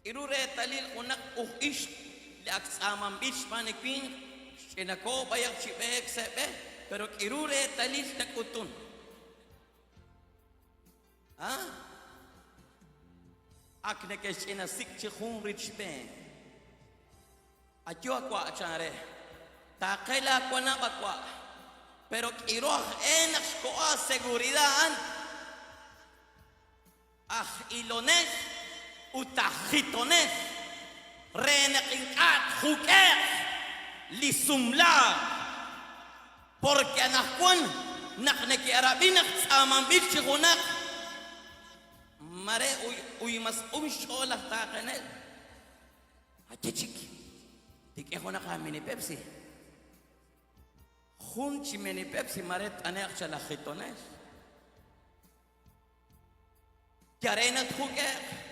K'aru reetalil junaq uj ixq li ak tz'aamanb'il xb'aan li winq xch'inako b'ayaq chi b'eek sa' b'e, pero k'aru reetalil nak'utun? A? Ak neke'xch'ina sik' chi jun richb'een. Ayu a wa' chan re, taaqe laawanab' a wa', pero k'aru aj e naq xkoho seguridad a'an? Aj ilonel ut aj jitonel re naq ink'a' tjuk'e'q li sumlaak. Porke anaqwan naq neke'rab'i naq tz'aamanb'il chi junaq, mare uymas q'un xch'ool laj taaqenel. Aye chik, tik'e junaq aamini Pepsi. Jun chi mini Pepsi mare t'ane'q cha laj jitonel. Yal re naq tjuk'e'q.